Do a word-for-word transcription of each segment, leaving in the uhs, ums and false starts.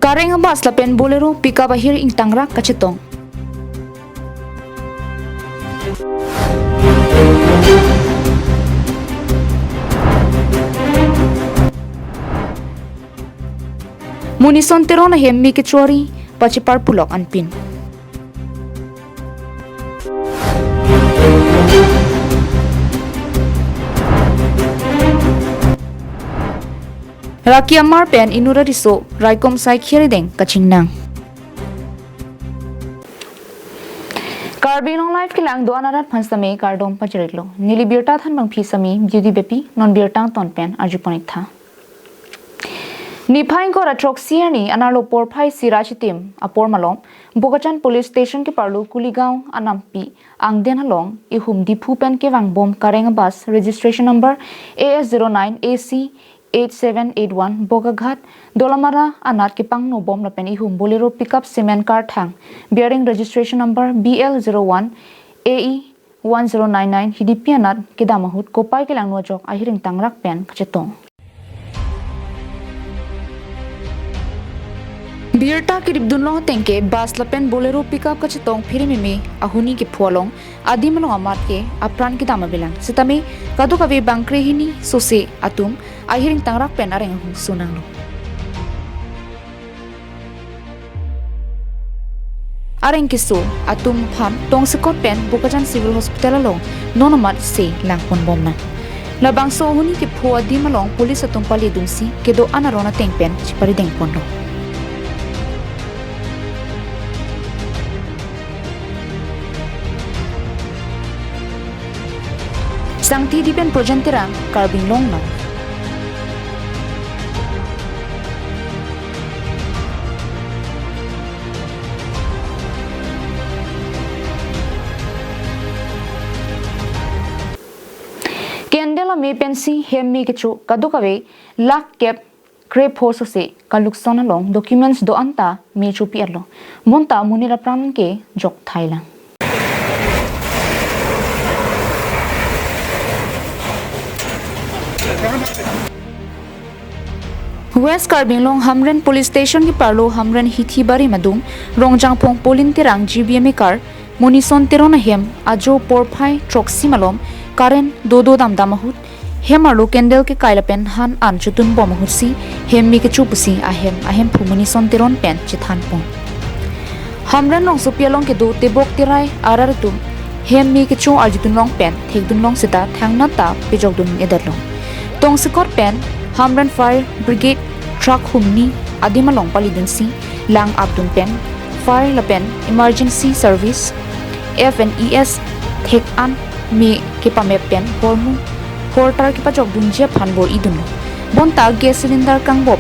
Kareng abus lapen Bolero pickup ahir ingtangrak kachetong. Monison Teron ahem me kecho ari pachepar pulok anpin. Raki Amar pen inut ariso raikom sai khirideng kachingnang. Karbi Anglong Live kelang do-an arat aphan sitame kardom pajirlo. Neli birta thanbangpi sitame Beauty Beypi, non birta angton pen arjuponik tha. Niphai ingkoi ra throksi arni anerlo porphai isi ra chitim apor malom Bokajan Police Station keparlo Kuligaon anampi angden along ihum Diphu pen kevangbom Kareng abus registration number A S zero nine A C eight seven eight one Bokaghat Dolamara anat kepangnobom lapen ihum Bolero pickup cement car thang bearing registration number B L zero one A E one zero nine nine hidipi anat kedam ahut kopai kelangno ajok ahir ingtangrak pen kachetong. Birta kedipdunlong ateng ke bus lapen Bolero pickup kachetong phiri meme ahuni kepho along adim along amat ke apran kedam avelang. Sitame kadokave bangkre hini sose atum ahir ingtangrak pen areng ahung sonanglo. Areng keso atum aphan tongsekot pen Bokajan Civil Hospital along non amat se langponbomnang. Labangso ahuni kepho adim along police atum paledunsi kedo-an aron ateng pen cheparidengponlo. Sangti Dipen Projen Terang, Karbi Anglong Live. Candle ame pensi hem me kecho kadokave lakh kep krepho sose kalukson along documents do-an ta me chopi-etlo. Bonta monit apran kejok thailang. West Karbi Anglong Hamren Police Station keparlo Hamren Hithibari Madung Rongjangphong Polin Terang G B M A car Monison Teron ahem ajo porphai throksi malom current dodo damdam ahut hem arlo candle kekai lapen han an chotunbom ahutsi hem me kecho pusi ahem ahemphu Monison Teron pen chethanpon. Hamren rongsopi along kedo tebok terai arat atum hem me kecho arjudunlong pen thekdunlong seta thangnat ta pejokdun-edetlo. Tongsekot pen Hamren Fire Brigade truck humni adim along palidunsi lang apdun pen fire lapen emergency service F and E S thek an me kepamep pen hormu hortar kepajokdunji aphan bor-idunlo. Bonta gas cylinder kangbop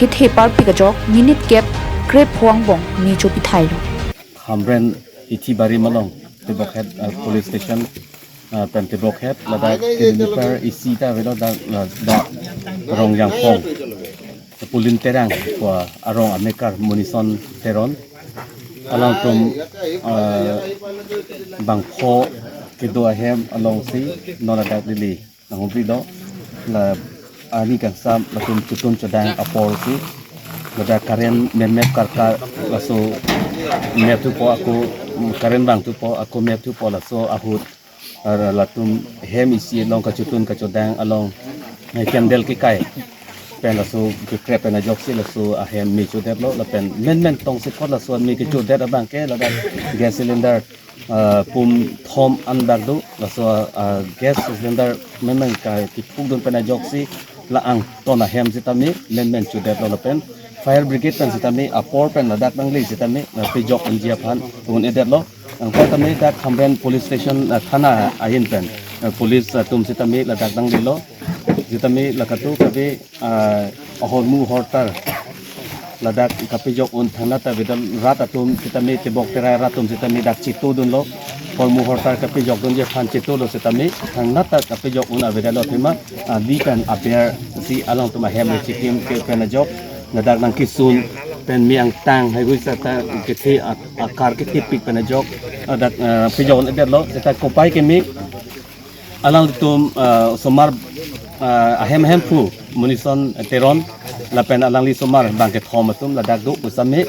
kethe parpik ajok minute kep krepho angbong me chopithailo. Hamren Hithibari malom tebokhet, uh, police station, uh, pen tebokhet ladak kilometer isi ta avelo dak, uh, dak Rongjangphong Polin Terang pu arong ame car Monison Teron alangtum, uh, bangpho kedo ahem alongsi non ladak Delhi nanghumri do la ani kangsam latum chotun chodang aporsi ladak current memep karkar laso mep thupo ako current vangthupo ako mep thupo laso ahut, ah, latum hem isi along kachotun kachodang along, eh, candle kekai pen laso kekrep pen ajoksi laso ahem me chodetlo lapen menmen tongsekot laso me kechodet abang ke ladak gas cylinder, ah, pum thom an bak do laso, ah, gas cylinder menmen ka kepukdun pen ajoksi la angton ahem sitame menmen chodetlo lapen fire brigade pen sitame apor pen ladak nangli sitame, ah, pejok unji aphan un-edetlo. Angkoi tame dak Hamren Police Station, ah, thana ahin pen, ah, police, ah, atum sitame ladak nanglelo. Sitame la kadokave, ah, ahormu hortar ladak kapejok un thangnat ta avedetlo rat atum sitame tebok terai rat atum sitame dak chetodunlo. Hormu hortar kapejokdunji aphan chetolo sitame thangnat ta kapejok un avedetlo athema, ah, di pen aber si alangtum ahem chikim ke pen ajok ladak nangkesun pen me angtang haihui seta kethe a-, a-car kethepik pen ajok, ah, dak, ah, pejok un-edetlo seta kopai keme alangtum, ah, osomar, ah, ahem ahemphu Monison Teron lapen alangli osomar bang kethom atum ladak do pusitame,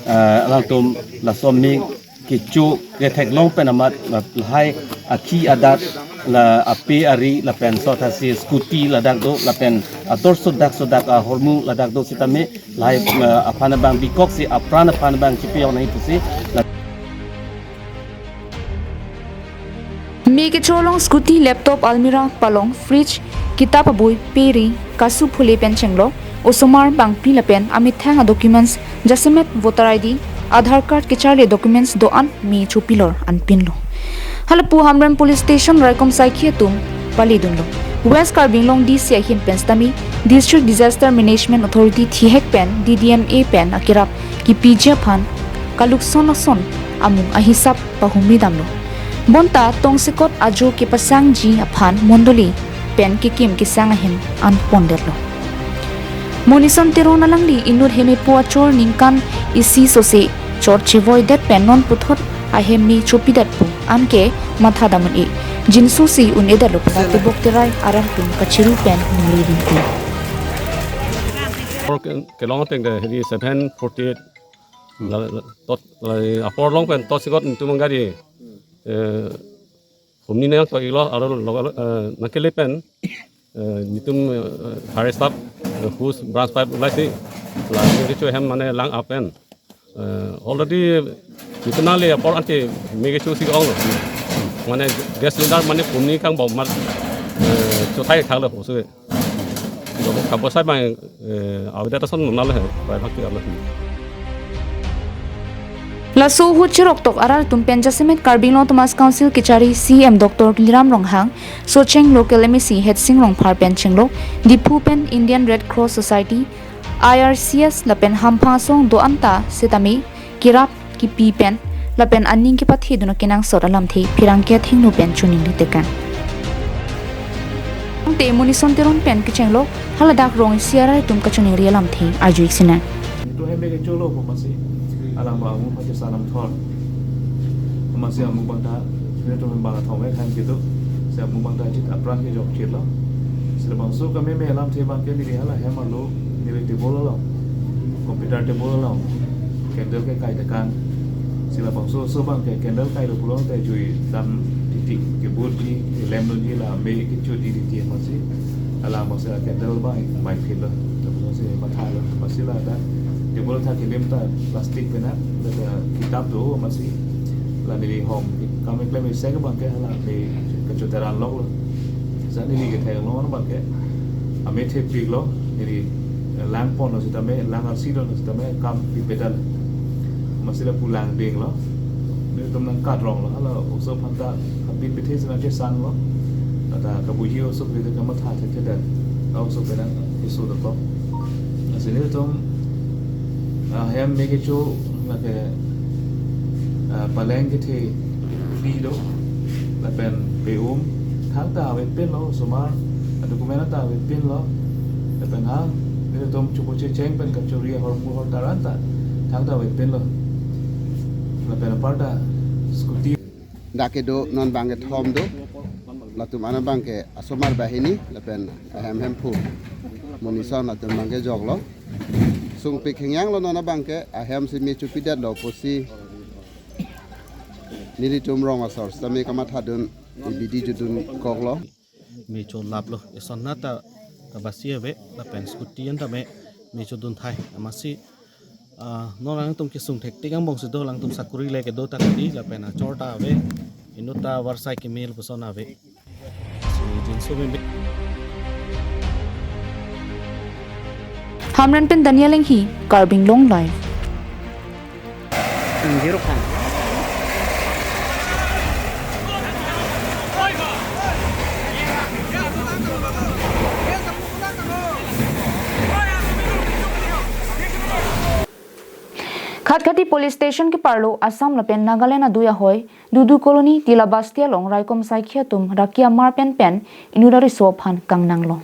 eh, alangtum laso me kecho ketheklong pen amat, eh, lahai akhi adat la ape ari lapen sot hasi scooty ladak do lapen ator sodak sodak ahormu ladak do sitame lahai, eh, aphan abang bikok si apran aphan abang chipi ong nai pusi la- Me kecho along scooty, laptop, almirah, palong, fridge, kitap abui, peri, kasu phule pen chenglok osomar bangphli lapen amethang adocuments jasemet voter I D, Aadhaar card kecharli documents do-an me chopilor anpinlo. Halapu Hamren Police Station raikom saikhi atum paledunlo. West Karbi Anglong D C ahin pen sitame District Disaster Management Authority thihek pen D D M A pen akerap kipiji aphan kalukson ason amung ahisap pahumri damlo. Bonta tongsekot ajo kepasangji aphan mondoli pen kekim kesang ahem anpondetlo. Monison Teron alangli inut hemepo achor ningkan isi sose chor chevoidet pen non puthot ahem me chopidet pu anke matha dam un-e. Jinsu si un-edetlo pu tebok terai arat atum kachiru pen ningri rinti. Apor ke-, kelong ateng de hedi seven forty-eight. La, la, tot, la, apor along pen totsekot netum gari, eh, humni nang to ilo aro lo, eh, nangkele pen, eh, netum, eh, fire staff, eh, hose, branch pipe ulai si, la, me kecho ahem mane lang apen. Eh, already netum nangle apor ante me kecho si ong lo. Mane gas cylinder mane humni kang bom mar, eh, chothai thang lo so. Kabosai bang, eh, avedet ason nonal he, bai bhakti alo. Laso ahut cheroktok arat atum pen jasemet Karbi Anglong Autonomous Council kechari C E M Doctor Tuliram Ronghang, Socheng Local M A C Headsing Rongphar pen chenglok, Diphu pen Indian Red Cross Society, I R C S lapen hamphang asong do-an ta sitame kerap kipi pen lapen aning kepathedun akenangsot alamthe pherangke athengno pen choningri tekang. Tangte Monison Teron pen kechenglok haladak rong isi arat atum kachoningri alamthe arju-ik sinang. Netum hem me kecho lo pu amatsi alang ba amu phache salam thor. Amatsi amu bang ta netum hem bang thong me khan kedo. Si amu bang ta chit apra kejok chit lo. Si labangso kememe alamthe bang ke neli hala hem alo neli table along, computer table along candle kekai tekang. Si labangso oso bang ke candle kailo pulote jui dam titik kebur ji, lamp dunji la me kecho di di ti amatsi. Alang amatsi la candle bang bai phil lo. Labangso si mathalo. Amatsi ladak table ta kelim ta plastic pen na, ladak kitap do amatsi. La neli hom kam keklem isi ke bang ke hala me kecho teran lok lo. Sa neli kethek long bang ke ame thepik lo, neli lang pon lo sitame, lang arsi lo sitame kam pipedal. Amatsi lapu lang ding lo. Netum nangkat rong lo, hala oso aphan ta habit bethe si nangkesang lo. Ata kabuji oso pete kamatha thethedet. Oso penang isu dokok. Amatsi netum, ah, hem me kecho lake, ah, paleng kethe phli do, lapen pe-um, thangta avepin lo, osomar adocument ta avepin lo, lapen ha, netum chopo checheng pen kachori ahormu ahortar anta, thangta avepin lo, lapen aparta scooty. Dak kedo non bang kethom do, latum ana bang ke asomar banghini, lapen ahem hemphu, Monison latum bang kejok lo. Sungpik hengyang lo non abang ke, ahem si me chopidetlo pusi nelitum rong asor sitame kamathadun, ibidi judun koklo. Me cholaplo, eson nata kabasi ave, lapen scooty an tame me chodun thai, amatsi, ah, non alangtum kesung thektik angbong si do, alangtum sakuri le kedo ta kali, lapen achor ta ave, inut ta varsai keme lapuson ave. Hamren pen Daniel Enghi, Karbi Anglong Live. Zero khan. Khatkhati Police Station keparlo Assam lapen Nagaland adui ahoi, Dudu Colony, Tila Basti along raikom saikhi atum raki amar pen pen inut ariso aphan kangnanglo.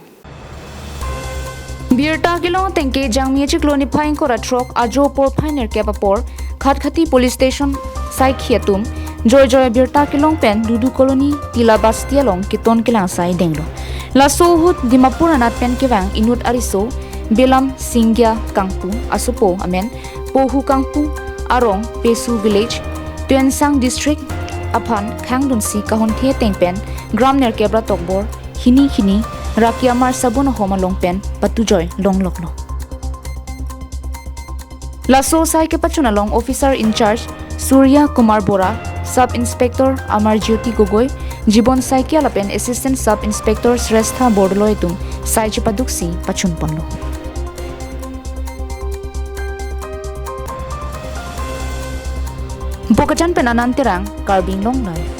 Birta kelong ateng ke Jangmi achiklo niphai ingkoi ra throk ajo porphai nerkep apor, Khatkhati Police Station saikhi atum joijoi birta kelong pen Dudu Colony, Tila Basti along keton kelang asai denglo. Laso ahut Dimapur anat pen kevang inut ariso Belam Singya Kangpu asopo amen Pohu Kangpu arong Pesu Village, Tuensang District aphan khangdunsi kahonthe ateng pen gram nerkep ra tokbor hini hini Rakiamar Sabon ahom along pen patujoi longloklo. Laso sai kepachun along Officer in Charge Surya Kumar Bora, Sub Inspector Amar Jyoti Gogoi, Jibon Saikia lapen Assistant Sub Inspector Srestha Bordoloi atum sai chepaduksi pachun ponlo. Bokajan pen Anand Terang, Karbi Anglong Live.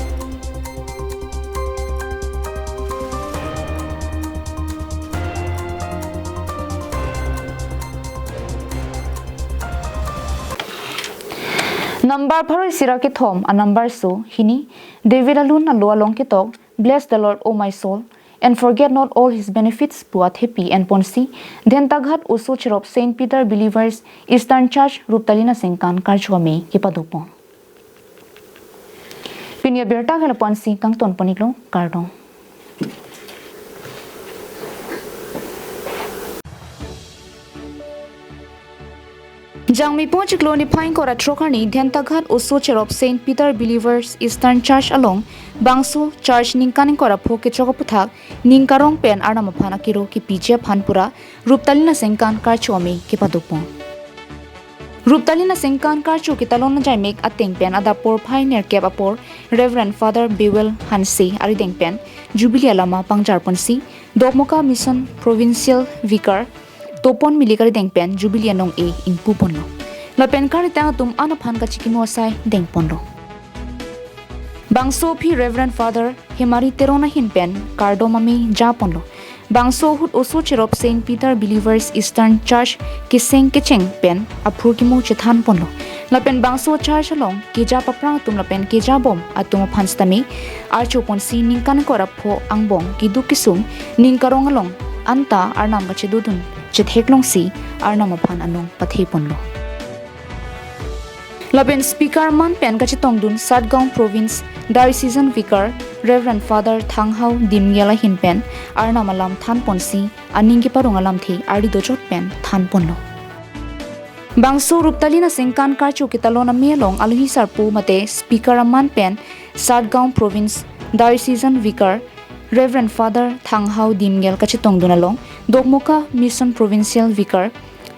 Number pharo isi ra kethom a number so hini, David alun alo along ketok, "Bless the Lord, O my soul, and forget not all his benefits" pu athepi enponsi, Dhentaghat Oso Cherop Saint Peter Believers Eastern Church Ruptalin Asengkan Karcho Amei kepadopon. Pini abirta ke lapu-ansi kangton pon-iklo, kardom. Jangmi po chiklo niphai ingkoi ra throk arni Dhentaghat Oso Cherop Saint Peter Believers Eastern Church along bangso church ningkan ingkoi ra pho kechok aputhak ning karong pen Arnam aphan akiro kepiji aphan pura Ruptalin Asengkan Karcho Amei kepadopon. Ruptalin Asengkan Karcho ketalon ajaimek ateng pen adap porphai nerkep apor Reverend Father Bewel Hanse arideng pen Jubilee alama pangjar ponsi Dokmoka Mission Provincial Vicar Topon Milik arideng pen Jubilee anong-e ingpu ponlo. Lapen karitang atum an aphan kachikimo asai deng ponlo. Bangso aphi Reverend Father Hemari Teron ahin pen kardom amei ja ponlo. Bangso ahut Oso Cherop Saint Peter Believers Eastern Church keseng kecheng pen aphurkimo chethan ponlo. Lapen bangso church along keja paprang atum lapen kejabom atum aphan sitame archo ponsi ningkan ingkoi ra pho angbong keduk kesung ning karong along anta Arnam kachedodun chetheklongsi Arnam aphan anong pathe ponlo. Lapen speaker aman pen kachetongdun Satgaon Province Diocesan Vicar Reverend Father Thanghao Dimgel ahin pen Arnam alam than ponsi aning keparong alamthe ardi dochot pen than ponlo. Bangso Ruptalin Asengkan Karcho ketalon amei along alohi sarpo mate speaker aman pen Satgaon Province Diocesan Vicar Reverend Father Thanghao Dimgel kachetongdun along Dokmoka Mission Provincial Vicar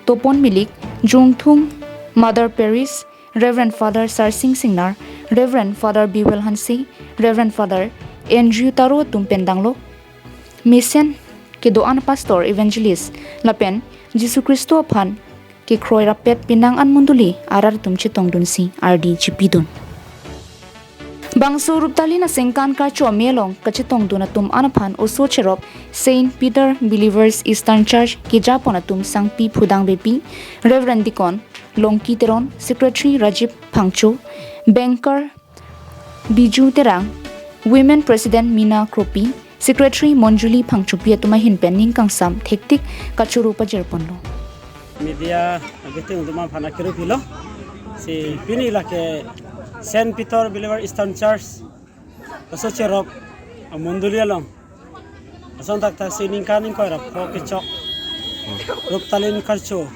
Topon Milik, Jungthung Mother Parish, Reverend Father Sarsing Singnar, Reverend Father Bewel Hanse, Reverend Father Andrew Taro atum pen danglo. Mesen kedo-an Pastor, Evangelist lapen Jisu Khristo aphan kekroi rappet penang an mondoli arat atum chetongdunsi ardi chipidun. Bangso Ruptalin Asengkan Karcho amei along kachetongdun atum an aphan Oso Cherop Saint Peter Believers Eastern Church kejapon atum sangpi Phudang Beypi, Reverend Deacon Longki Teron, Secretary Rajib Phangcho, Banker Biju Terang, Women President Mina Kropi, Secretary Monjuli Phangchopi atum ahin pen ning kangsam thektik kachoro pajir ponlo. Media abiting duma phana kiru pilo. Si pini lake Saint Peter Believer Eastern Church Oso Cherop amondoli along ason thakthak si ningkan ingkoi ra pho kechok Ruptalin Karcho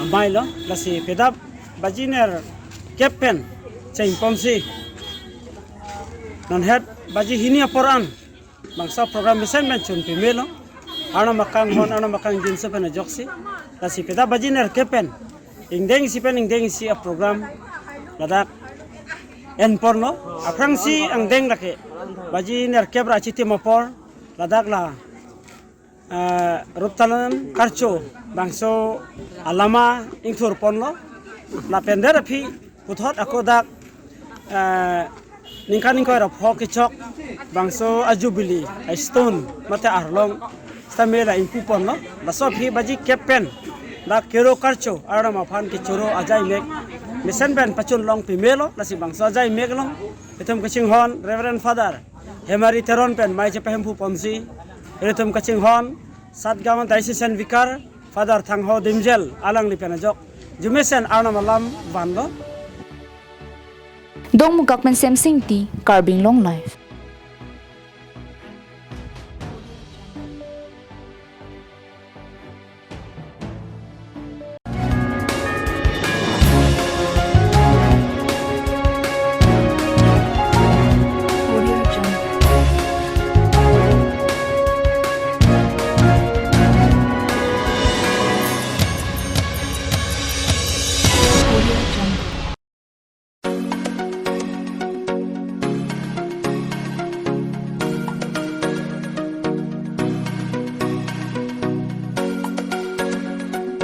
amei lo, lasi pini adap baji nerkep pen chengponsi non het baji hini apor an bangso program mesen pen chun pemelo. Arnam akanghon, Arnam akangjinso pen ajoksi. Lasi pini adap baji nerkep pen ingdeng isi pen ingdeng isi aprogram ladak enponlo. Aphrangsi angdeng lake baji nerkep ra chitim apor ladak la, eh, Ruptalin Karcho bangso alama ingthur ponlo. Lapen der aphi puthot ako dak, eh, ningkan ingkoi ra pho kechok bangso a Jubilee, a stone mate arlong sitame la ingpu ponlo. Laso aphi baji kep pen dak kero karcho Arnam aphan kechoro ajaimek mesen pen pachun long pemelo. Lasi bangso ajaimek along itum kachinghon Reverend Father Hemari Teron pen mei chepahemphu ponsi, itum kachinghon Satgaon Diocesan Vicar Father Thanghao Dimgel alangli pen ajok arjumesen Arnam alam vanlo. Dongmukak pen Semsing Ingti, Karbi Anglong Live.